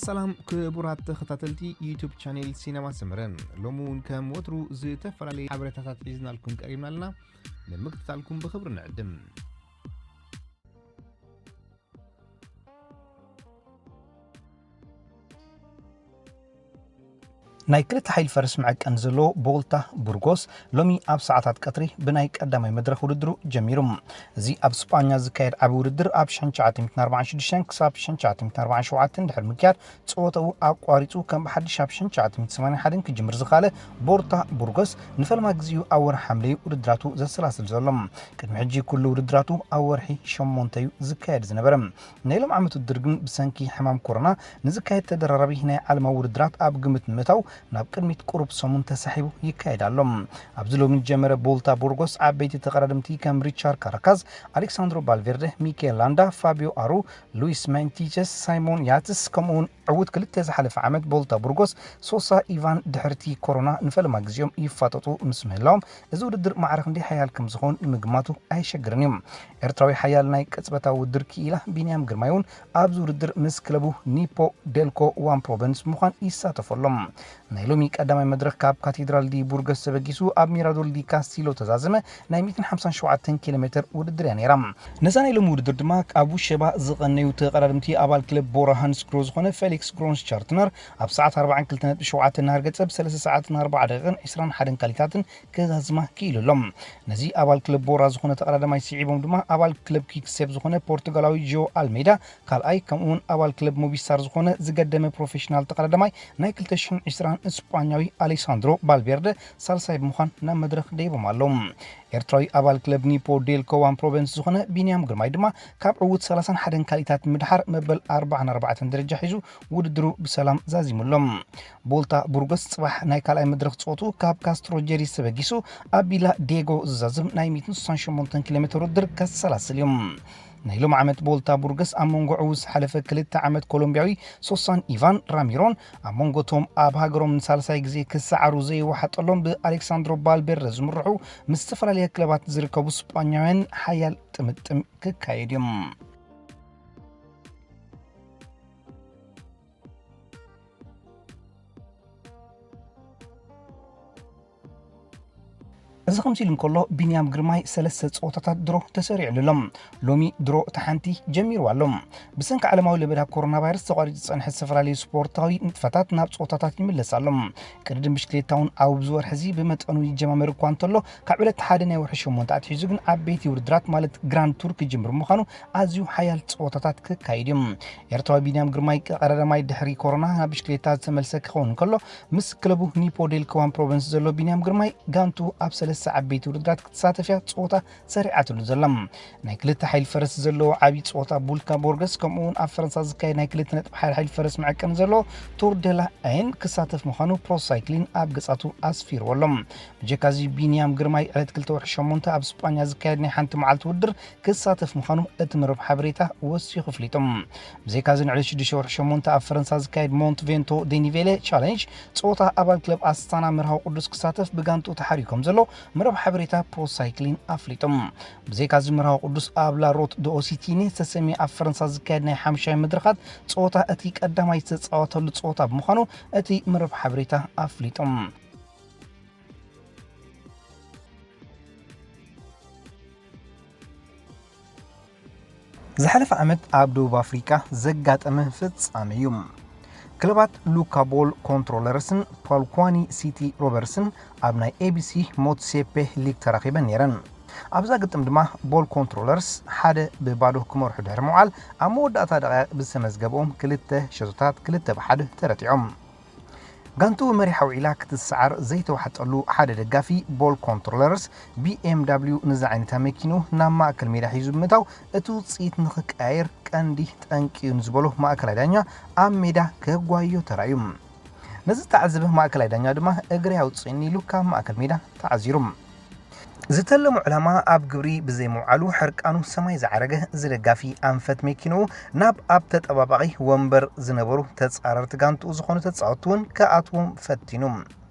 ሰላም ክቡራት ተኸታተልቲ ዩቱብ ቻኔል ሲነማ ሰመረ፣ ሎሚ እውን ከም ወትሩ ዝተፈላለዩ ሓበሬታታት ሒዝናልኩም ቀሪብና ኣለና። ንምክትታልኩም ብኽብሪ ንዕድም። ናይ ክልተ ሓይል ፈረስ መዐቀኒ ዘለዎ ቦልታ ቡርጎስ ሎሚ ኣብ ሰዓታት ቀትሪ ብናይ ቀዳማይ መድረኽ ውድድሩ ጀሚሩ። እዚ ኣብ ስጳኛ ዝካየድ ዓቢ ውድድር ኣብ ሸሕን ትሽዓተ ሚእትን ኣርባዓን ሽዱሽተን ክሳብ ሸሕን ትሽዓተ ሚእትን ኣርባዓን ሸውዓተን ድሕሪ ምክያድ ጸወታኡ ኣቋሪጹ ከም ብሓድሽ ኣብ ሸሕን ትሽዓተ ሚእትን ሰማንያን ሓደን ክጅምር ዝኸኣለ ቦልታ ቡርጎስ ንፈልማ ግዜኡ ኣብ ወርሒ ሓምለ እዩ ውድድራቱ ዘሰላስል ዘሎ። ቅድሚ ሕጂ ኩሉ ውድድራቱ ኣብ ወርሒ ሸሞንተ እዩ ዝካየድ ዝነበረ። ናይ ሎም ዓመት ውድድር ግን ብሰንኪ ሕማም ኮሮና ንዝካየድ ተደራራቢ ናይ ዓለማዊ ውድድራት ኣብ ግምት ንምእታው ናብ ቅድሚት ቁሩብ ሰሙን ተሳሒቡ ይካየድ ኣሎ። ኣብዚ ሎሚ ዝጀመረ ቦልታ ቡርጎስ ዓበይቲ ተቐዳደምቲ ከም ሪቻርድ ካራካዝ፣ ኣሌክሳንድሮ ባልቬርደ፣ ሚኬል ላንዳ፣ ፋቢዮ ኣሩ፣ ሉዊስ ማንቲቸስ፣ ሳይሞን ያትስ ከምኡውን ዕዉት ክልተ ዝሓለፈ ዓመት ቦልታ ቡርጎስ ሶሳ ኢቫን ድሕርቲ ኮሮና ንፈለማ ግዜኦም ይፋጠጡ ምስ ምህላዎም እዚ ውድድር ማዕረ ክንደይ ሓያል ከም ዝኾን ንምግማቱ ኣየሸግርን እዩ። ኤርትራዊ ሓያል ናይ ቅጽበታዊ ውድድር ክኢላ ቢንያም ግርማይ እውን ኣብዚ ውድድር ምስ ክለቡ ኒፖ ዴልኮ ዋን ፕሮቨንስ ምዃን ይሳተፈሎም። ናይ ሎሚ ቀዳማይ መድረኽ ካብ ካቴድራል ዲ ቡርገስ ተበጊሱ ኣብ ሚራዶል ዲ ካስቲሎ ተዛዘመ ናይ ሚእትን ሓምሳን ሸውዓተን ኪሎ ሜትር ውድድር እያ ነይራ። ነዛ ናይ ሎሚ ውድድር ድማ ካብ ውሸባ ዝቐነዩ ተቐዳድምቲ ኣባል ክለብ ቦራ ሃንስክሮ ዝኾነ ፌሊክስ ግሮንስ ቻርትነር ኣብ ሰዓት ኣርባዓን ክልተ ነጥቢ ሸውዓተ እናሃርገጸ ብሰለስተ ሰዓትን ኣርባዓ ደቂቕን ዕስራን ሓደን ካሊታትን ክዛዝማ ክኢሉ ኣሎ። ነዚ ኣባል ክለብ ቦራ ዝኾነ ተቐዳዳማይ ስዒቦም ድማ ኣባል ክለብ ኪክሴፕ ዝኾነ ፖርቱጋላዊ ጆ ኣልሜዳ ካልኣይ፣ ከምኡውን ኣባል ክለብ ሞቪስታር ዝኾነ ዝገደመ ፕሮፌሽናል ተቐዳዳማይ ናይ ክልተ ሽሕን ዕስራን ስጳኛዊ ኣሌሳንድሮ ባልቬርደ ሳልሳይ ብምዃን ናብ መድረኽ ደይቦም ኣለዉ። ኤርትራዊ ኣባል ክለብ ኒፖ ዴልኮ ዋን ፕሮቨንስ ዝኾነ ቢንያም ግርማይ ድማ ካብ ዕዉት ሰላሳን ሓደን ካሊታት ምድሓር መበል ኣርባዓን ኣርባዕተን ደረጃ ሒዙ ውድድሩ ብሰላም ዛዚሙ ኣሎ። ቦልታ ቡርጎስ ጽባሕ ናይ ካልኣይ መድረኽ ጸወቱ ካብ ካስትሮ ጀሪስ ተበጊሱ ኣብ ቪላ ዴጎ ዝዛዝም ናይ ሚእትን ስሳን ሸሞንተን ኪሎ ሜትር ውድድር ከሰላስል እዩ። ናይ ሎም ዓመት ቦልታ ቡርገስ ኣብ መንጎ ዕዉት ዝሓለፈ ክልተ ዓመት ኮሎምቢያዊ ሶሳን ኢቫን ራሚሮን ኣብ መንጎ ቶም ኣብ ሃገሮም ንሳልሳይ ግዜ ክሰዓሩ ዘይወሓጠሎም ብኣሌክሳንድሮ ባልቤርደ ዝምርሑ ምስ ዝተፈላለያ ክለባት ዝርከቡ ስጳኛውያን ሓያል ጥምጥም ክካየድ እዮም። እዚ ከምዚ ኢሉ እንከሎ ቢንያም ግርማይ ሰለስተ ጸወታታት ድሮ ተሰሪዕሉ ኣሎ። ሎሚ ድሮ እታ ሓንቲ ጀሚርዋ ኣሎ። ብሰንኪ ዓለማዊ ለበዳ ኮሮና ቫይረስ ተቋሪጹ ዝጸንሐ ዝተፈላለዩ ስፖርታዊ ንጥፈታት ናብ ጸወታታት ይምለስ ኣሎ። ቅድድም ብሽክሌታ እውን ኣብዚ ወርሒ እዚ ብመጠኑ ይጀማመር እኳ እንተሎ ካብ ዕለት ሓደ ናይ ወርሒ ሸሞንተ ኣትሒዙ ግን ዓበይቲ ውድድራት ማለት ግራንድ ቱር ክጅምር ምዃኑ ኣዝዩ ሓያል ጸወታታት ክካየድ እዩ። ኤርትራዊ ቢንያም ግርማይ ቀዳማይ ድሕሪ ኮሮና ናብ ብሽክሌታ ዝተመልሰ ክኸውን እንከሎ ምስ ክለቡ ኒፖ ዴልኮ ዋን ፕሮቨንስ ዘሎ ቢንያም ግርማይ ጋንቱ ኣብ ሰለስተ ዓበይቲ ውድድራት ክትሳተፍ እያ ጸወታ ሰሪዓትሉ ዘላ። ናይ ክልተ ሓይል ፈረስ ዘለዎ ዓብዪ ጸወታ ቡልካ ቦርገስ ከምኡ እውን ኣብ ፈረንሳ ዝካየድ ናይ ክልተ ነጥቢ ሓደ ሓይል ፈረስ መዐቀኒ ዘለዎ ቱር ደላ ኣይን ክሳተፍ ምዃኑ ፕሮ ሳይክሊን ኣብ ገጻቱ ኣስፊርዎ ኣሎ። ብጀካዚ ቢንያም ግርማይ ዕለት ክልተ ወርሒ ሸሞንተ ኣብ ስጳኛ ዝካየድ ናይ ሓንቲ መዓልቲ ውድድር ክሳተፍ ምዃኑ እቲ መርበብ ሓበሬታ ወሲኹ ኣፍሊጡ። ብዘይካዚ ንዕለት ሽዱሽተ ወርሒ ሸሞንተ ኣብ ፈረንሳ ዝካየድ ሞንት ቬንቶ ዴኒቬለ ቻለንጅ ጸወታ ኣባል ክለብ ኣስታና መርሃዊ ቅዱስ ክሳተፍ ብጋንቱ ተሓርዩ ከም ዘሎ መርበብ ሓበሬታ ፕሮ ሳይክሊን ኣፍሊጡ። ብዘይካዚ መርሃዊ ቅዱስ ኣብ ላሮት ዶ ኦሲቲኒ ዝተሰምየ ኣብ ፈረንሳ ዝካየድ ናይ ሓሙሻይ መድረኻት ጸወታ እቲ ቀዳማይ ዝተጻወተሉ ጸወታ ብምዃኑ እቲ መርበብ ሓበሬታ ኣፍሊጡ። ዝሓለፈ ዓመት ኣብ ደቡብ ኣፍሪቃ ዘጋጠመ ፍጻመ እዩ። ክለባት ሉካ ቦል ኮንትሮለርስን ፓልኳኒ ሲቲ ሮቨርስን ኣብ ናይ ኤቢሲ ሞትሴፔ ሊግ ተራኺበን ነይረን። ኣብዛ ግጥም ድማ ቦል ኮንትሮለርስ ሓደ ብባዶ ክመርሑ ድሕሪ ምውዓል ኣብ መወዳእታ ደቂቕ ብዝተመዝገበኦም ክልተ ሸቶታት ክልተ ብሓደ ተረቲዖም። ጋንቱ መሪሓ ውዒላ ክትሰዓር ዘይተዋሕጠሉ ሓደ ደጋፊ ቦል ኮንትሮለርስ ቢኤምዳብሊዩ ንዚ ዓይነታ መኪንኡ ናብ ማእከል ሜዳ ሒዙ ብምእታው እቲ ውጽኢት ንኽቀያየር ቀንዲ ጠንቂ እዩ ንዝበሎ ማእከላይ ዳኛ ኣብ ሜዳ ከጓዮ ተራእዩ። ነዚ ዝተዓዘበ ማእከላይ ዳኛ ድማ እግሪ ኣውጽእኒ ኢሉ ካብ ማእከል ሜዳ ተዓዚሩ። ዝተለሞ ዕላማ ኣብ ግብሪ ብዘይምውዓሉ ሕርቃኑ ሰማይ ዝዓረገ እዚ ደጋፊ ኣንፈት መኪንኡ ናብ ኣብ ተጠባባቒ ወንበር ዝነበሩ ተጻረርቲ ጋንትኡ ዝኾኑ ተጻወትቲ እውን ክኣትዎም ፈቲኑ።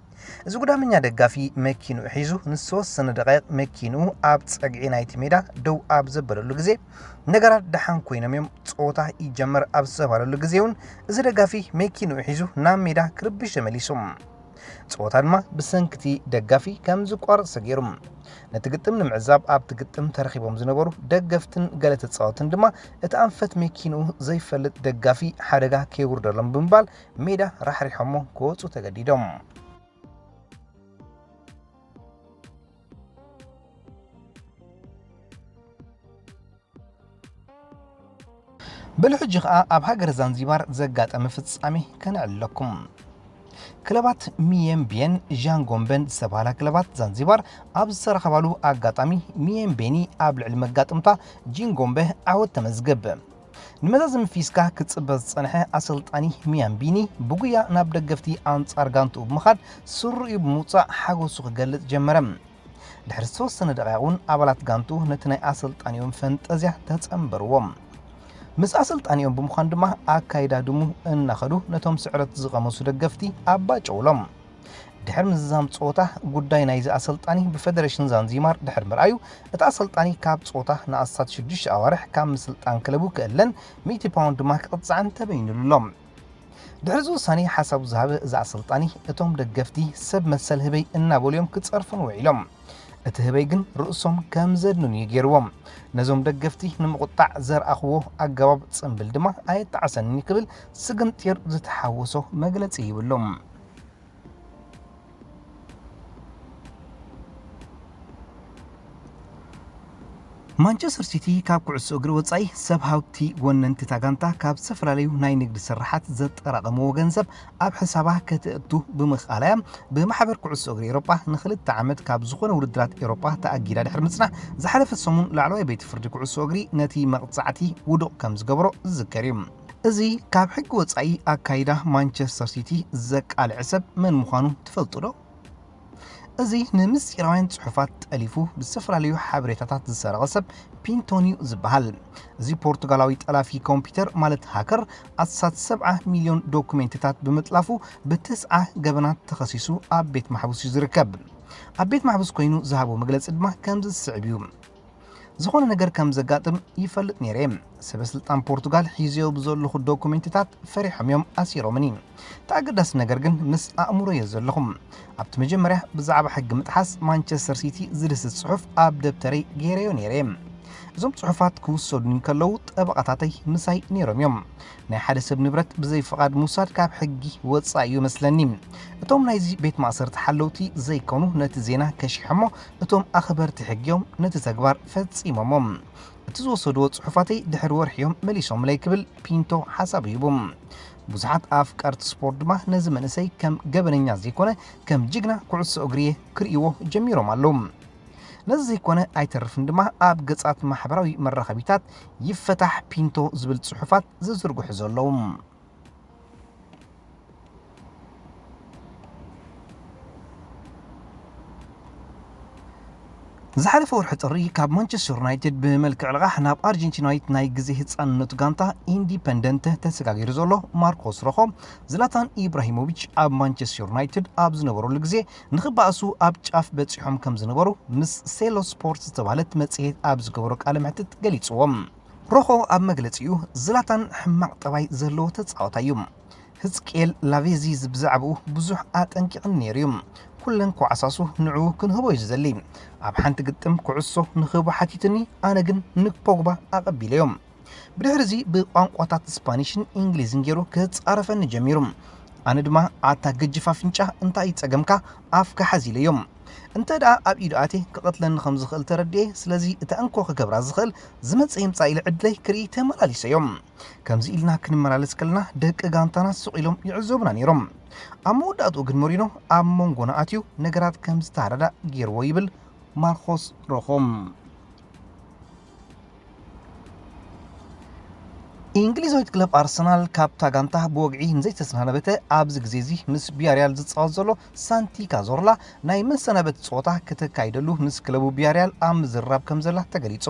እዚ ጉዳመኛ ደጋፊ መኪንኡ ሒዙ ንዝተወሰነ ደቃይቕ መኪንኡ ኣብ ጸግዒ ናይቲ ሜዳ ደው ኣብ ዘበለሉ ግዜ፣ ነገራት ደሓን ኮይኖም እዮም፣ ጸወታ ይጀመር ኣብ ዝተባህለሉ ግዜ እውን፣ እዚ ደጋፊ መኪንኡ ሒዙ ናብ ሜዳ ክርብሽ ተመሊሱ። ጸወታ ድማ ብሰንኪ እቲ ደጋፊ ከም ዝቋረጽ ተገይሩ። ነቲ ግጥም ንምዕዛብ ኣብቲ ግጥም ተረኺቦም ዝነበሩ ደገፍትን ገለ ተጻወትን ድማ፣ እቲ ኣንፈት መኪንኡ ዘይፈልጥ ደጋፊ ሓደጋ ከየውርደሎም ብምባል ሜዳ ራሕሪሖሞ ክወጹ ተገዲዶም። በሉ ሕጂ ኸኣ ኣብ ሃገረ ዛንዚባር ዘጋጠመ ፍጻሜ ከነዕልለኩም። ክለባት ሚየምቤን ዣንጎምበን ዝተባህላ ክለባት ዛንዚባር ኣብ ዝተራኸባሉ ኣጋጣሚ፣ ሚየምቤኒ ኣብ ልዕሊ መጋጥምታ ጂንጎምበ ዓወት ተመዝግብ። ንመዛዘሚ ፊስካ ክጽበ ዝጸንሐ ኣሰልጣኒ ሚያምቢኒ ብጉያ ናብ ደገፍቲ ኣንጻር ጋንትኡ ብምኻድ ስሩኡ ብምውጻእ ሓጎሱ ክገልጽ ጀመረ። ድሕሪ ዝተወሰነ ደቂቕ እውን ኣባላት ጋንትኡ ነቲ ናይ ኣሰልጣኒኦም ፈንጠዝያ ተጸንበርዎ። ምስ ኣሰልጣኒኦም ብምዃን ድማ ኣካይዳ ድሙ እናኸዱ ነቶም ስዕረት ዝቐመሱ ደገፍቲ ኣባጨውሎም። ድሕሪ ምዝዛም ጸወታ ጉዳይ ናይዚ ኣሰልጣኒ ብፈደረሽን ዛንዚማር ድሕሪ ምርኣዩ፣ እቲ ኣሰልጣኒ ካብ ጸወታ ንኣስታት ሽዱሽተ ኣዋርሕ ካብ ምስልጣን ክለቡ ክእለን፣ ሚእቲ ፓውንድ ድማ ክቕጻዕን ተበይኑሉ ኣሎ። ድሕሪ እዚ ውሳኔ ሓሳቡ ዝሃበ እዚ ኣሰልጣኒ፣ እቶም ደገፍቲ ሰብ መሰል ህበይ እናበሉ እዮም ክጸርፉን ውዒሎም። እቲ ህበይ ግን ርእሶም ከም ዘድንኑ እዩ ገይርዎም። ነዞም ደገፍቲ ንምቑጣዕ ዘርኣኽዎ ኣገባብ ጽምብል ድማ ኣየጣዓሰንን ክብል ስግንጢር ዝተሓወሶ መግለጺ ሂብሎም። ማንቸስተር ሲቲ ካብ ኩዕሶ እግሪ ወጻኢ ሰብ ሃብቲ ወነንቲ እታ ጋንታ ካብ ዝተፈላለዩ ናይ ንግዲ ስርሓት ዘጠራቐምዎ ገንዘብ ኣብ ሕሳባ ከተእቱ ብምኽኣላ እያ ብማሕበር ኩዕሶ እግሪ ኤሮጳ ንኽልተ ዓመት ካብ ዝኾነ ውድድራት ኤሮጳ ተኣጊዳ ድሕሪ ምጽናሕ ዝሓለፈ ሰሙን ላዕለዋይ ቤት ፍርዲ ኩዕሶ እግሪ ነቲ መቕጻዕቲ ውዱቕ ከም ዝገበሮ ዝዝከር እዩ። እዚ ካብ ሕጊ ወጻኢ ኣካይዳ ማንቸስተር ሲቲ ዘቃልዐ ሰብ መን ምዃኑ ትፈልጡ ዶ? እዚ ንምስጢራውያን ጽሑፋት ጠሊፉ ብዝተፈላለዩ ሓበሬታታት ዝሰረቐ ሰብ ፒንቶንዩ ዝበሃል። እዚ ፖርቱጋላዊ ጠላፊ ኮምፒውተር ማለት ሃከር ኣስታት ሰብዓ ሚልዮን ዶኩሜንትታት ብምጥላፉ ብተስዓ ገበናት ተኸሲሱ ኣብ ቤት ማሕቡስ እዩ ዝርከብ። ኣብ ቤት ማሕቡስ ኮይኑ ዝሃቦ መግለጺ ድማ ከምዚ ዝስዕብ እዩ። ዝኾነ ነገር ከም ዘጋጥም ይፈልጥ ነይረ። ሰበ ስልጣን ፖርቱጋል ሒዘዮ ብዘለኹ ዶኩሜንትታት ፈሪሖም እዮም ኣሲሮምኒ። እቲ ኣገዳሲ ነገር ግን ምስ ኣእምሮዮ ዘለኹ። ኣብቲ መጀመርያ ብዛዕባ ሕጊ ምጥሓስ ማንቸስተር ሲቲ ዝድህስስ ጽሑፍ ኣብ ደብተረይ ገይረዮ ነይረ። እዞም ጽሑፋት ክውሰዱኒ ከለዉ ጠበቓታተይ ምሳይ ነይሮም እዮም። ናይ ሓደ ሰብ ንብረት ብዘይ ፍቓድ ምውሳድ ካብ ሕጊ ወጻኢ እዩ መስለኒ። እቶም ናይዚ ቤት ማእሰርቲ ሓለውቲ ዘይኮኑ ነቲ ዜና ከሺሖሞ፣ እቶም ኣኽበርቲ ሕጊ እዮም ነቲ ተግባር ፈጺሞሞ። እቲ ዝወሰድዎ ጽሑፋተይ ድሕሪ ወርሒ እዮም መሊሶምለይ ክብል ፒንቶ ሓሳብ ሂቡ። ብዙሓት ኣፍቀርቲ ስፖርት ድማ ነዚ መንእሰይ ከም ገበነኛ ዘይኮነ ከም ጅግና ኩዕሶ እግሪ እየ ክርእይዎ ጀሚሮም ኣለዉ። ነዚ ዘይኮነ ኣይተርፍን ድማ ኣብ ገጻት ማሕበራዊ መራኸቢታት ይፈታሕ ፒንቶ ዝብል ጽሑፋት ዝዝርግሑ ዘለዉ። ዝሓለፈ ወርሒ ጥሪ ካብ ማንቸስተር ዩናይትድ ብመልክዕ ልቓሕ ናብ ኣርጀንቲናዊት ናይ ግዜ ህጻንነቱ ጋንታ ኢንዲፐንደንተ ተሰጋጊሩ ዘሎ ማርኮስ ሮኾ፣ ዝላታን ኢብራሂሞቪች ኣብ ማንቸስተር ዩናይትድ ኣብ ዝነበረሉ ግዜ ንኽበኣሱ ኣብ ጫፍ በጺሖም ከም ዝነበሩ ምስ ሴሎ ስፖርት ዝተባህለት መጽሔት ኣብ ዝገበሮ ቃለ መሕትት ገሊጽዎም። ሮኾ ኣብ መግለጺኡ፣ ዝላታን ሕማቕ ጠባይ ዘለዎ ተጻዋታይ እዩ። ህዝቅኤል ላቬዚ ብዛዕባኡ ብዙሕ ኣጠንቂቕኒ ነይሩ እዩ። ኩለን ኮዓሳሱ ንዕኡ ክንህቦ እዩ ዝደሊ። ኣብ ሓንቲ ግጥም ኩዕሶ ንክህቦ ሓቲቱኒ፣ ኣነ ግን ንፖግባ ኣቐቢለዮ። ብድሕርዚ ብቋንቋታት ስፓኒሽን እንግሊዝን ገይሩ ክጻረፈኒ ጀሚሩ። ኣነ ድማ፣ ኣታ ገጅፍ ኣፍንጫ፣ እንታይ እዩ ጸገምካ? ኣፍካ ሓዝ ኢለዮ። እንተ ደኣ ኣብ ኢዱ ኣትየ ክቐትለኒ ከም ዝኽእል ተረዲኤ፣ ስለዚ እታ እንኮ ክገብራ ዝኽእል ዝመጸ ይምጻእ ኢለ ዕድለይ ክርኢ ተመላሊሰዮ። ከምዚ ኢልና ክንመላለስ ከለና ደቂ ጋንታና ስቕ ኢሎም ይዕዘቡና ነይሮም። ኣብ መወዳእትኡ ግን ሞሪኖ ኣብ መንጎና ኣትዩ ነገራት ከም ዝተሃዳዳእ ገይርዎ ይብል ማርኮስ ሮኾ። እንግሊዛዊት ክለብ ኣርሰናል ካብታ ጋንታ ብወግዒ ንዘይተሰናበተ ኣብዚ ግዜ እዚ ምስ ቢያሪያል ዝጻወት ዘሎ ሳንቲ ካዞርላ ናይ መሰናበቲ ጸወታ ከተካይደሉ ምስ ክለቡ ቢያሪያል ኣብ ምዝርራብ ከም ዘላ ተገሊጹ።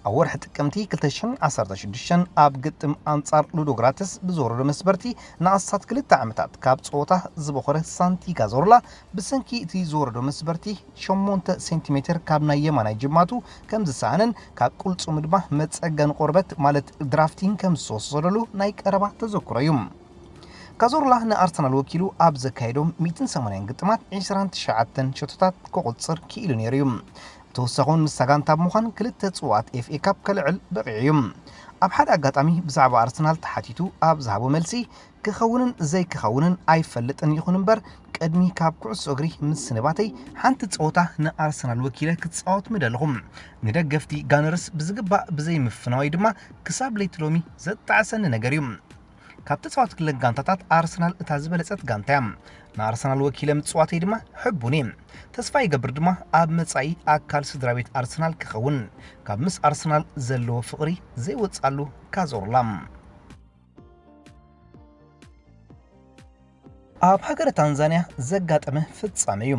ኣብ ወርሒ ጥቅምቲ ክልተ ሽሕን ዓሰርተ ሽዱሽተን ኣብ ግጥም ኣንጻር ሉዶግራትስ ብዝወረዶ መስበርቲ ንኣስታት ክልተ ዓመታት ካብ ጸወታ ዝበኾረ ሳንቲ ካዞርላ፣ ብሰንኪ እቲ ዝወረዶ መስበርቲ ሸሞንተ ሴንቲሜትር ካብ ናይ የማናይ ጅማቱ ከም ዝሰኣነን ካብ ቁልጽሙ ድማ መጸገኒ ቆርበት ማለት ድራፍቲን ከም ዝተወሰደሉ ናይ ቀረባ ተዘክሮ እዩ። ካዞርላ ንኣርሰናል ወኪሉ ኣብ ዘካየዶም ሚእትን ሰማንያን ግጥማት ዕስራን ትሽዓተን ሸቶታት ክቑጽር ክኢሉ ነይሩ እዩ። ብተወሳኺ እውን ምስታ ጋንታ ብምዃን ክልተ ጽዋኣት ኤፍ ኤ ካፕ ከልዕል በቒዑ እዩ። ኣብ ሓደ ኣጋጣሚ ብዛዕባ ኣርሰናል ተሓቲቱ ኣብ ዝሃቦ መልሲ፣ ክኸውንን ዘይክኸውንን ኣይፈልጥን፣ ይኹን እምበር ቅድሚ ካብ ኩዕሶ እግሪ ምስንባተይ ሓንቲ ጸወታ ንኣርሰናል ወኪለ ክጻወት ምደለኹ። ንደገፍቲ ጋነርስ ብዝግባእ ብዘይምፍናወይ ድማ ክሳብ ለይቲ ሎሚ ዘጣዕሰኒ ነገር እዩ። ካብ ተጻወትክለን ጋንታታት ኣርሰናል እታ ዝበለጸት ጋንታ እያ። ንኣርሰናል ወኪለ ምጽዋተይ ድማ ሕቡን እየ። ተስፋ ይገብር ድማ ኣብ መጻኢ ኣካል ስድራ ቤት ኣርሰናል ክኸውን፣ ካብ ምስ ኣርሰናል ዘለዎ ፍቕሪ ዘይወጽኣሉ ካዞርላ። ኣብ ሃገረ ታንዛንያ ዘጋጠመ ፍጻመ እዩ።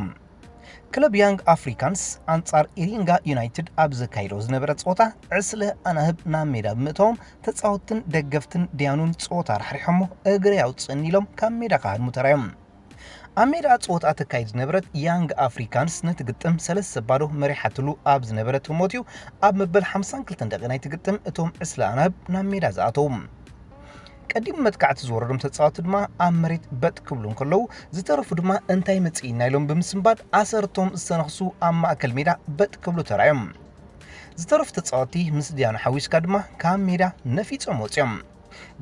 ክለብ ያንግ ኣፍሪካንስ ኣንጻር ኢሪንጋ ዩናይትድ ኣብ ዘካይዶ ዝነበረ ጸወታ ዕስለ ኣናህብ ናብ ሜዳ ብምእታዎም ተጻወትትን ደገፍትን ዲያኑን ጸወታ ራሕሪሖሞ እግሪ ኣውጽእኒ ኢሎም ካብ ሜዳ ክሃድሙ ተራዮም። ኣብ ሜዳ ጸወታ ተካይድ ዝነበረት ያንግ ኣፍሪካንስ ነቲ ግጥም ሰለስተ ባዶ መሪሓትሉ ኣብ ዝነበረት ህሞት እዩ ኣብ መበል ሓምሳን ክልተን ደቂ ናይቲ ግጥም እቶም ዕስለ ኣናህብ ናብ ሜዳ ዝኣተዉ። ቀዲሙ መጥቃዕቲ ዝወረዶም ተጻወቲ ድማ ኣብ መሬት በጥ ክብሉ እንከለዉ፣ ዝተረፉ ድማ እንታይ መጽኢና ኢሎም ብምስንባድ ኣሰርቶም ዝተነኽሱ ኣብ ማእከል ሜዳ በጥ ክብሉ ተራእዮም። ዝተረፉ ተጻወቲ ምስ ዲያኑ ሓዊስካ ድማ ካብ ሜዳ ነፊጾም ወጺኦም።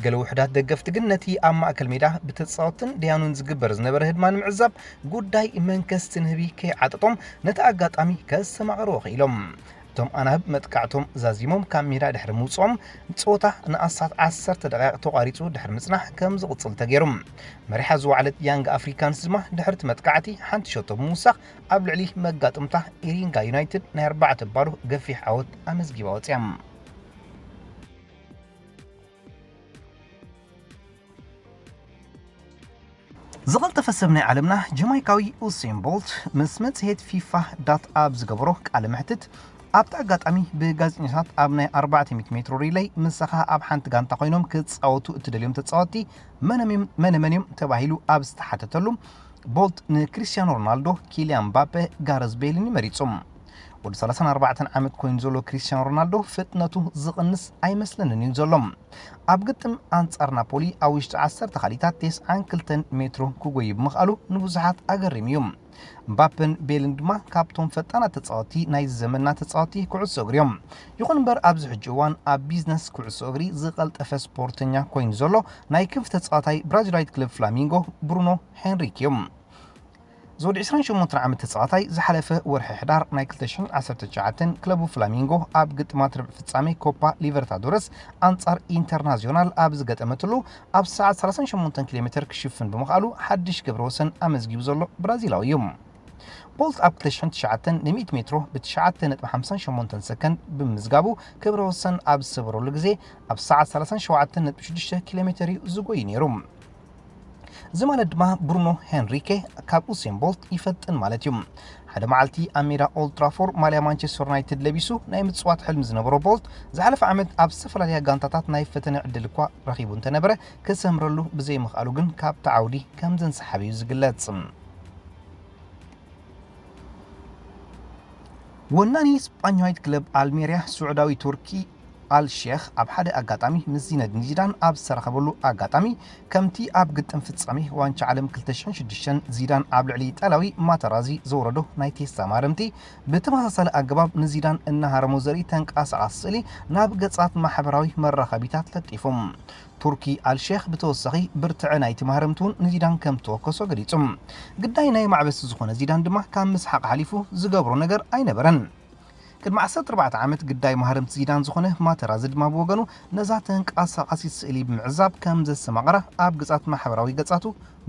ገለ ውሑዳት ደገፍቲ ግን ነቲ ኣብ ማእከል ሜዳ ብተጻወትን ዲያኑን ዝግበር ዝነበረ ህድማ ንምዕዛብ ጉዳይ መንከስቲ ንህቢ ከይዓጠጦም ነቲ ኣጋጣሚ ከስተማቕርዎ ክኢሎም። እቶም ኣናህብ መጥቃዕቶም ዛዚሞም ካብ ሜዳ ድሕሪ ምውጽኦም፣ ጸወታ ንኣስታት ዓሰርተ ደቂቕ ተቋሪጹ ድሕሪ ምጽናሕ ከም ዝቕጽል ተገይሩ። መሪሓ ዝወዓለት ያንግ ኣፍሪካንስ ድማ ድሕሪ እቲ መጥቃዕቲ ሓንቲ ሸቶ ብምውሳኽ ኣብ ልዕሊ መጋጥምታ ኢሪንጋ ዩናይትድ ናይ ኣርባዕተ ባዶ ገፊሕ ዓወት ኣመዝጊባ ወጽያ። ዝቐልጠፈ ሰብ ናይ ዓለምና ጀማይካዊ ኡሴን ቦልት ምስ መጽሔት ፊፋ ዳት ኣብ ዝገበሮ ቃለ መሕትት፣ ኣብቲ ኣጋጣሚ ብጋዜጠኛታት ኣብ ናይ ኣርባዕተ ሚእቲ ሜትሮ ሪለይ ምሳኻ ኣብ ሓንቲ ጋንታ ኮይኖም ክጻወቱ እትደልዮም ተጻወትቲ መነም-፣ መነመን እዮም ተባሂሉ ኣብ ዝተሓተተሉ፣ ቦልት ንክሪስቲያኖ ሮናልዶ፣ ኪልያን ምባፔ፣ ጋረዝ ቤልን እዩ መሪጹ። ወዲ ሰላሳን ኣርባዕተን ዓመት ኮይኑ ዘሎ ክሪስቲያኖ ሮናልዶ ፍጥነቱ ዝቕንስ ኣይመስለንን እዩ ዘሎ። ኣብ ግጥም ኣንጻር ናፖሊ ኣብ ውሽጢ ዓሰርተ ካልኢታት ተስዓን ክልተን ሜትሮ ክጎዩ ብምኽኣሉ ንብዙሓት ኣገሪሙ እዩ። ምባፔን ቤልን ድማ ካብቶም ፈጣናት ተጻወቲ ናይዚ ዘመንና ተጻወቲ ኩዕሶ እግሪ እዮም። ይኹን እምበር ኣብዚ ሕጂ እዋን ኣብ ቢዝነስ ኩዕሶ እግሪ ዝቐልጠፈ ስፖርተኛ ኮይኑ ዘሎ ናይ ክንፊ ተጻዋታይ ብራዚላዊት ክለብ ፍላሚንጎ ብሩኖ ሄንሪክ እዩ። ዝወዲ ዕስራን ሸሞንተን ዓመት ተጻዋታይ ዝሓለፈ ወርሒ ሕዳር ናይ ክልተ ሽሕን ዓሰርተ ትሽዓተን ክለቡ ፍላሚንጎ ኣብ ግጥማት ርብዒ ፍጻሜ ኮፓ ሊበርታዶረስ ኣንጻር ኢንተርናሲዮናል ኣብ ዝገጠመትሉ ኣብ ሰዓት ሰላሳን ሸሞንተን ኪሎ ሜትር ክሽፍን ብምኽኣሉ ሓድሽ ክብረ ወሰን ኣመዝጊቡ ዘሎ ብራዚላዊ እዩ። ቦልት ኣብ ክልተ ሽሕን ትሽዓተን ን ሚእቲ ሜትሮ ብ ትሽዓተ ነጥቢ ሓምሳን ሸሞንተን ሰከንድ ብምምዝጋቡ ክብረ ወሰን ኣብ ዝሰበረሉ ግዜ ኣብ ሰዓት ሰላሳን ሸውዓተን ነጥቢ ሽዱሽተ ኪሎ ሜትር እዩ ዝጎዩ ነይሩ። እዚ ማለት ድማ ብሩኖ ሄንሪኬ ካብ ኡሴን ቦልት ይፈጥን ማለት እዩ። ሓደ መዓልቲ ኣብ ሜዳ ኦልድ ትራፎርድ ማልያ ማንቸስተር ዩናይትድ ለቢሱ ናይ ምጽዋት ሕልሚ ዝነበሮ ቦልት ዝሓለፈ ዓመት ኣብ ዝተፈላለያ ጋንታታት ናይ ፈተነ ዕድል እኳ ረኺቡ እንተነበረ ክሰምረሉ ብዘይምኽኣሉ ግን ካብቲ ዓውዲ ከም ዘንሰሓበ እዩ ዝግለጽ። ወናኒ ስጳኛዊት ክለብ ኣልሜርያ ስዑዳዊ ቱርኪ ኣል ሼኽ ኣብ ሓደ ኣጋጣሚ ምስ ዚነዲን ዚዳን ኣብ ዝተራኸበሉ ኣጋጣሚ፣ ከምቲ ኣብ ግጥም ፍጻሜ ዋንጫ ዓለም ክልተ ሽሕን ሽዱሽተን ዚዳን ኣብ ልዕሊ ኢጣልያዊ ማተራዚ ዘውረዶ ናይ ቴስታ ማረምቲ፣ ብተመሳሳሊ ኣገባብ ንዚዳን እናሃረሞ ዘርኢ ተንቀሳቓሲ ስእሊ ናብ ገጻት ማሕበራዊ መራኸቢታት ለጢፉ። ቱርኪ ኣልሼኽ ብተወሳኺ ብርትዐ ናይቲ ማህረምቲ እውን ንዚዳን ከም ተወከሶ ገሊጹ። ግዳይ ናይ ማዕበሲ ዝኾነ ዚዳን ድማ ካብ ምስሓቕ ሓሊፉ ዝገብሮ ነገር ኣይነበረን። ቅድሚ ዓሰርተ ኣርባዕተ ዓመት ግዳይ ማህረምቲ ዚዳን ዝኾነ ማተራዚ ድማ ብወገኑ ነዛ ተንቀሳቓሲት ስእሊ ብምዕዛብ ከም ዘስተማቐራ ኣብ ገጻት ማሕበራዊ ገጻቱ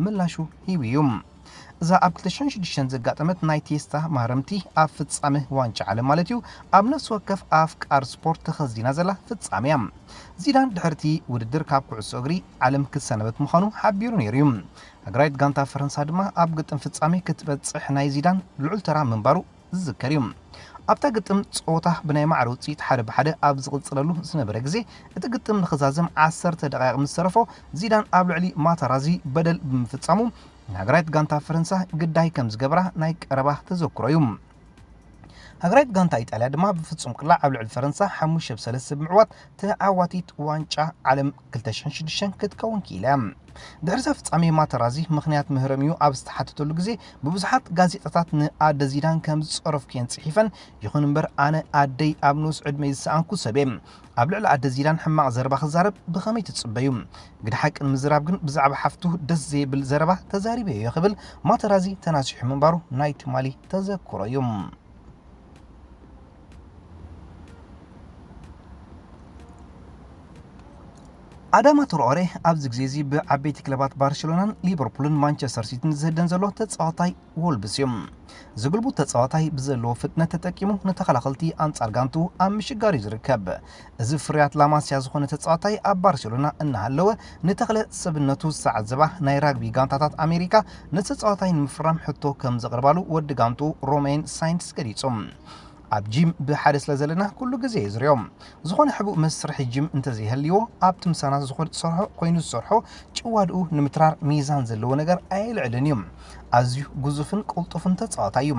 ምላሹ ሂቡ እዩ። እዛ ኣብ ክልተ ሽሕን ሽዱሽተን ዘጋጠመት ናይ ቴስታ ማህረምቲ ኣብ ፍጻመ ዋንጫ ዓለም ማለት እዩ፣ ኣብ ነፍሲ ወከፍ ኣፍቃር ስፖርት ተኸዚና ዘላ ፍጻመ እያ። ዚዳን ድሕርቲ ውድድር ካብ ኩዕሶ እግሪ ዓለም ክሰናበት ምዃኑ ሓቢሩ ነይሩ እዩ። ሃገራዊት ጋንታ ፈረንሳ ድማ ኣብ ግጥም ፍጻሜ ክትበጽሕ ናይ ዚዳን ልዑል ተራ ምንባሩ ዝዝከር እዩ። ኣብታ ግጥም ጸወታ ብናይ ማዕረ ውጽኢት ሓደ ብሓደ ኣብ ዝቕጽለሉ ዝነበረ ግዜ፣ እቲ ግጥም ንኽዛዘም ዓሰርተ ደቓይቕ ምስ ተረፎ፣ ዚዳን ኣብ ልዕሊ ማታራዚ በደል ብምፍጻሙ፣ ንሃገራዊት ጋንታ ፈረንሳ ግዳይ ከም ዝገበራ ናይ ቀረባ ተዘክሮ እዩ። ሃገራዊት ጋንታ ኢጣልያ ድማ ብፍጹም ቅላዕ ኣብ ልዕሊ ፈረንሳ ሓሙሽተ ብ ሰለስተ ብምዕዋት ተዓዋቲት ዋንጫ ዓለም ክልተ ሽሕን ሽዱሽተን ክትከውን ክኢላ እያ። ድሕሪ እዛ ፍጻሜ ማተራዚ ምኽንያት ምህረም እዩ ኣብ ዝተሓተተሉ ግዜ፣ ብብዙሓት ጋዜጣታት ንኣደ ዚዳን ከም ዝጸረፍኩየን ጽሒፈን፣ ይኹን እምበር ኣነ ኣደይ ኣብ ንኡስ ዕድመይ ዝሰኣንኩ ሰብ እየ። ኣብ ልዕሊ ኣደ ዚዳን ሕማቕ ዘረባ ክዛረብ ብኸመይ ትጽበዩ? ግደ ሓቂ ንምዝራብ ግን ብዛዕባ ሓፍቱ ደስ ዘይብል ዘረባ ተዛሪበዮ እየ ክብል ማተራዚ ተናሲሑ ምንባሩ ናይ ትማሊ ተዘክሮ እዩ። ኣዳማ ትራኦሬ ኣብዚ ግዜ እዚ ብዓበይቲ ክለባት ባርሴሎናን ሊቨርፑልን ማንቸስተር ሲቲን ዝህደን ዘሎ ተጻዋታይ ወልብስ እዩ። ዝግልቡት ተጻዋታይ ብዘለዎ ፍጥነት ተጠቂሙ ንተኸላኸልቲ ኣንጻር ጋንቱ ኣብ ምሽጋር እዩ ዝርከብ። እዚ ፍርያት ላማስያ ዝኾነ ተጻዋታይ ኣብ ባርሴሎና እናሃለወ ንተኽለ ሰብነቱ ዝተዓዘባ ናይ ራግቢ ጋንታታት ኣሜሪካ ነቲ ተጻዋታይ ንምፍራም ሕቶ ከም ዘቕርባሉ ወዲ ጋንቱ ሮሜን ሳይንትስ ገሊጹ። ኣብ ጂም ብሓደ ስለ ዘለና ኩሉ ግዜ እየ ዝሪኦ። ዝኾነ ሕቡእ መስርሒ ጂም እንተዘይሃልይዎ ኣብቲ ምሳና ዝኾነ ዝሰርሖ ኮይኑ ዝሰርሖ ጭዋድኡ ንምትራር ሚዛን ዘለዎ ነገር ኣየልዕልን እዩ። ኣዝዩ ግዙፍን ቅልጡፍን ተጻዋታይ እዩ።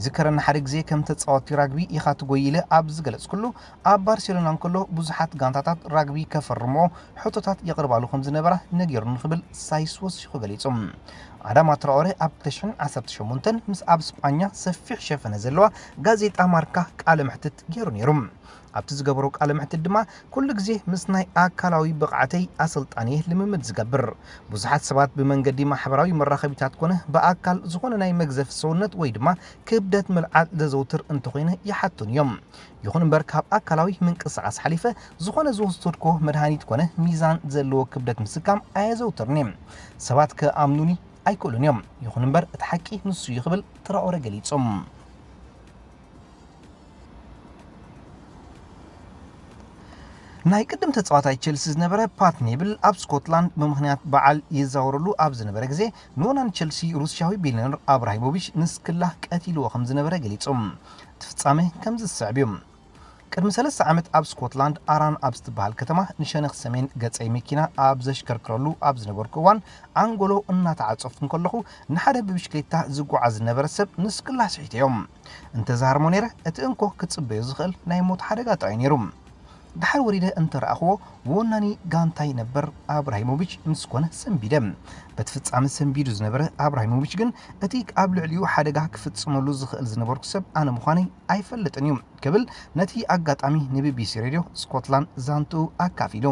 ዝከረኒ ሓደ ግዜ ከም ተጻዋቲ ራግቢ ኢኻ ትጎይ ኢለ ኣብ ዝገለጽኩሉ ኣብ ባርሴሎና እንከሎ ብዙሓት ጋንታታት ራግቢ ከፈርምዎ ሕቶታት የቕርባሉ ከም ዝነበራ ነጊሩኒ ክብል ሳይስ ወሲኹ ገሊጹ። ኣዳማ ትራኦሬ ኣብ ክልተ ሽሕን ዓሰርተ ሸሞንተን ምስ ኣብ ስጳኛ ሰፊሕ ሸፈነ ዘለዋ ጋዜጣ ማርካ ቃለ መሕትት ገይሩ ነይሩ። ኣብቲ ዝገበሮ ቃለ መሕትት ድማ ኩሉ ግዜ ምስ ናይ ኣካላዊ ብቕዓተይ ኣሰልጣንየ ልምምድ ዝገብር። ብዙሓት ሰባት ብመንገዲ ማሕበራዊ መራኸቢታት ኮነ ብኣካል ዝኾነ ናይ መግዘፊ ሰውነት ወይ ድማ ክብደት ምልዓል ዘዘውትር እንተኾይነ ይሓቱን እዮም። ይኹን እምበር ካብ ኣካላዊ ምንቅስቓስ ሓሊፈ ዝኾነ ዝወሰድኮ መድሃኒት ኮነ ሚዛን ዘለዎ ክብደት ምስካም ኣየዘውትርን እየ። ሰባት ክኣምኑኒ ኣይክእሉን እዮም። ይኹን እምበር እቲ ሓቂ ንሱ እዩ ክብል ትራኦረ ገሊጹ። ናይ ቅድም ተጻዋታይ ቸልሲ ዝነበረ ፓት ኔብል ኣብ ስኮትላንድ ብምኽንያት በዓል ይዛወረሉ ኣብ ዝነበረ ግዜ ንወናን ቸልሲ ሩስያዊ ቢልዮነር ኣብራሂሞቪች ንስክላ ቀቲልዎ ከም ዝነበረ ገሊጹ። እቲ ፍጻሜ ከምዚ ዝስዕብ እዩ። ቅድሚ ሰለስተ ዓመት ኣብ ስኮትላንድ ኣራን ኣብ ዝትበሃል ከተማ ንሸነኽ ሰሜን ገጸይ መኪና ኣብ ዘሽከርክረሉ ኣብ ዝነበርኩ እዋን ኣንጎሎ እናተዓጸፍኩ እንከለኹ ንሓደ ብብሽክሌታ ዝጓዓዝ ዝነበረ ሰብ ንስክላ ስሒተዮም። እንተዝሃርሞ ነይረ እቲ እንኮ ክጽበዮ ዝኽእል ናይ ሞት ሓደጋ ጥራይ ነይሩ። ድሓር ወሪደ እንተረኣኽዎ ወናኒ ጋንታይ ነበር ኣብራሂሞቪች ምስ ኮነ ሰንቢደ። በቲ ፍጻመ ሰንቢዱ ዝነበረ ኣብራሂሞቪች ግን እቲ ኣብ ልዕሊኡ ሓደጋ ክፍጽመሉ ዝኽእል ዝነበርኩ ሰብ ኣነ ምዃነይ ኣይፈልጥን እዩ ክብል ነቲ ኣጋጣሚ ንቢቢሲ ሬድዮ ስኮትላንድ ዛንትኡ ኣካፊሉ።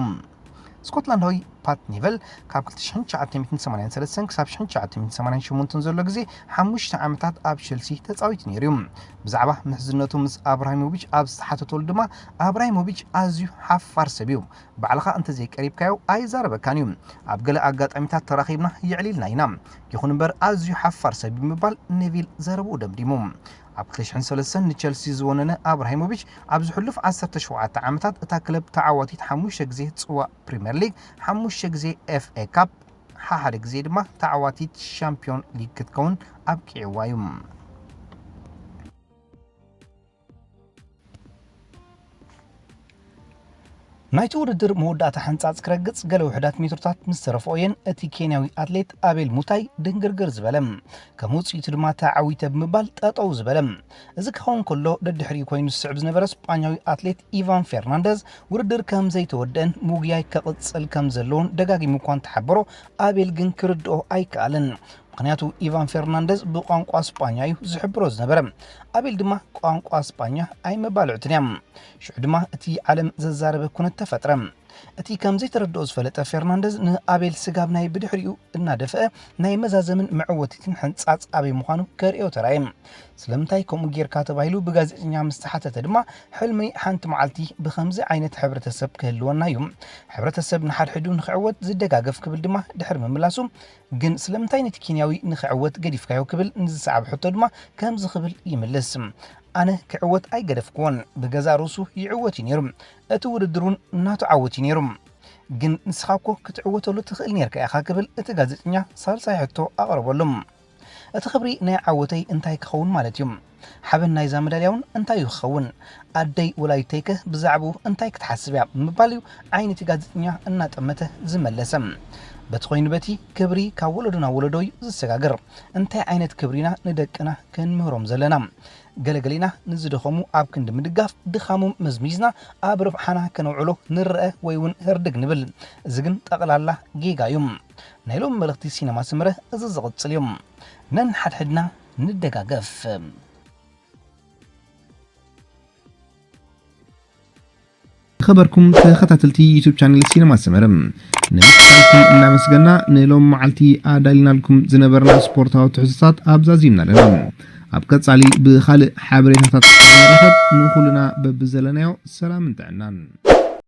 ስኮትላንዳዊ ፓት ኔቨል ካብ ክልተ ሽሕን ትሽዓተ ሚእትን ሰማንያን ሰለስተን ክሳብ ሽሕን ትሽዓተ ሚእትን ሰማንያን ሸሞንተን ዘሎ ግዜ ሓሙሽተ ዓመታት ኣብ ቸልሲ ተጻዊቱ ነይሩ እዩ። ብዛዕባ ምሕዝነቱ ምስ ኣብራሂሞቪች ኣብ ዝተሓተተሉ ድማ ኣብራሂሞቪች ኣዝዩ ሓፋር ሰብ እዩ። ባዕልኻ እንተዘይቀሪብካዮ ኣይዛረበካን እዩ። ኣብ ገለ ኣጋጣሚታት ተራኺብና የዕሊልና ኢና። ይኹን እምበር ኣዝዩ ሓፋር ሰብ ብምባል ኔቪል ዘረብኡ ደምዲሙ። ኣብ ክልተ ሽሕን ሰለስተን ንቸልሲ ዝወነነ ኣብራሂሞቪች ኣብዚ ሕሉፍ ዓሰርተ ሸውዓተ ዓመታት እታ ክለብ ተዓዋቲት ሓሙሽተ ግዜ ጽዋእ ፕሪምየር ሊግ፣ ሓሙሽተ ግዜ ኤፍ ኤ ካፕ፣ ሓሓደ ግዜ ድማ ተዓዋቲት ሻምፒዮን ሊግ ክትከውን ኣብቂዕዋ እዩ። ናይቲ ውድድር መወዳእታ ሕንጻጽ ክረግጽ ገለ ውሑዳት ሜትሮታት ምስ ተረፍኦየን እቲ ኬንያዊ ኣትሌት ኣቤል ሙታይ ድንግርግር ዝበለ፣ ከም ውጽኢቱ ድማ ተዓዊተ ብምባል ጠጠው ዝበለ። እዚ ክኸውን ከሎ ደድሕሪኡ ኮይኑ ዝስዕብ ዝነበረ ስጳኛዊ ኣትሌት ኢቫን ፌርናንደዝ ውድድር ከም ዘይተወደአን ምጉያይ ከቕጽል ከም ዘለዎን ደጋጊሙ እኳ እንተሓበሮ ኣቤል ግን ክርድኦ ኣይከኣለን። ምኽንያቱ ኢቫን ፌርናንደዝ ብቋንቋ ስጳኛ እዩ ዝሕብሮ ዝነበረ። ኣቤል ድማ ቋንቋ ስጳኛ ኣይመባልዕትን እያ። ሽዑ ድማ እቲ ዓለም ዘዛረበ ኩነት ተፈጥረ። እቲ ከም ዘይተረድኦ ዝፈለጠ ፌርናንደዝ ንኣቤል ስጋብ ናይ ብድሕሪኡ እናደፍአ ናይ መዛዘምን መዕወቲትን ሕንጻጽ ኣበይ ምዃኑ ከርእዮ ተራእየ። ስለምንታይ ከምኡ ጌርካ ተባሂሉ ብጋዜጠኛ ምስ ተሓተተ ድማ ሕልመይ ሓንቲ መዓልቲ ብኸምዚ ዓይነት ሕብረተሰብ ክህልወና እዩ። ሕብረተሰብ ንሓድሕዱ ንኽዕወት ዝደጋገፍ ክብል ድማ ድሕሪ ምምላሱ ግን ስለምንታይ ነቲ ኬንያዊ ንኽዕወት ገዲፍካዮ ክብል ንዝሰዓብ ሕቶ ድማ ከምዚ ክብል ይምልስ። ኣነ ክዕወት ኣይገደፍክዎን፣ ብገዛ ርእሱ ይዕወት እዩ ነይሩ። እቲ ውድድር እውን ናቱ ዓወት እዩ ነይሩ። ግን ንስኻ እኮ ክትዕወተሉ ትኽእል ነይርካ ኢኻ ክብል እቲ ጋዜጠኛ ሳልሳይ ሕቶ ኣቕረበሉ። እቲ ክብሪ ናይ ዓወተይ እንታይ ክኸውን ማለት እዩ? ሓበን ናይዛ መዳልያ እውን እንታይ እዩ ክኸውን? ኣደይ ወላዲተይከ ብዛዕባኡ እንታይ ክትሓስብ እያ? ብምባል እዩ ዓይኒ እቲ ጋዜጠኛ እናጠመተ ዝመለሰ። በቲ ኮይኑ በቲ ክብሪ ካብ ወለዶ ናብ ወለዶ እዩ ዝሰጋገር። እንታይ ዓይነት ክብሪ ኢና ንደቅና ክንምህሮም ዘለና? ገለገሊና ንዝደኸሙ ኣብ ክንዲ ምድጋፍ ድኻሞም መዝሚዝና ኣብ ረብሓና ከነውዕሎ ንረአ ወይ እውን ህርድግ ንብል። እዚ ግን ጠቕላላ ጌጋ እዩ። ናይ ሎም መልእኽቲ ሲነማ ስምረ እዚ ዝቕጽል እዩ። ነንሓድሕድና ንደጋገፍ። ዝኸበርኩም ተኸታተልቲ ዩቱብ ቻነል ሲነማ ሰመረ ንምክታልኩም እናመስገና ንሎም መዓልቲ ኣዳሊናልኩም ዝነበርና ስፖርታዊ ትሕዝቶታት ኣብዛዚምና ኣለና። ኣብ ቀጻሊ ብኻልእ ሓበሬታታት ንራኸብ። ንኹልና በብዘለናዮ ሰላምን ጥዕናን።